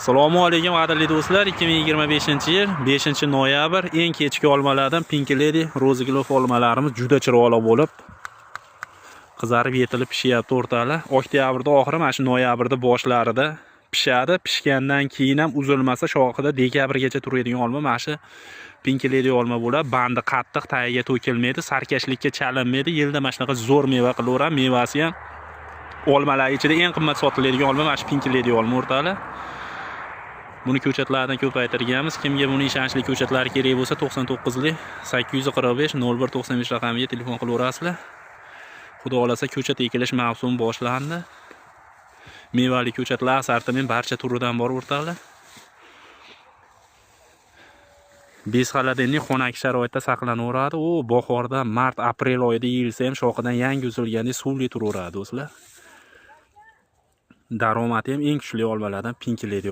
Assalomu alaykum, qadrli do'stlar. 2025-yil 5-noyabr eng kechki olmalardan Pink Lady, Rose Glove olmalarimiz juda chiroyli bo'lib qizarib yetilib pishyapti, o'rtoqlar. Oktyabrda oxiri, mana shu noyabrda boshlarida pishadi. Pishgandan keyin ham uzilmasa shoxida dekabrgacha turadigan olma mana shu Pink Lady olma bo'ladi. Bandi qattiq, tagiga to'kilmaydi, sarkashlikka chalinmaydi. Yilda mana shunaqa zo'r meva qilaveradi. Mevasi ham olmalar ichida eng qimmat sotiladigan olma mana shu Pink Lady olma, o'rtoqlar. Buni ko'chatlardan ko'paytirganmiz. Kimga buni ishonchli ko'chatlari kerak bo'lsa, 99 845 01 95 raqamiga telefon qilaverasizlar. Xudo xohlasa, ko'chat ekilish mavsumi boshlandi. Mevali ko'chatlar assortiment barcha turidan bor, o'rtoqlar. Bezxaladenlik xonaki sharoitda saqlanaveradi. U bahorda, mart, aprel oyida yeyilsa ham shoxidan yangi uzilgandek suvli turaveradi, do'stlar. Daromadi ham eng kuchli olmalardan Pink Lady.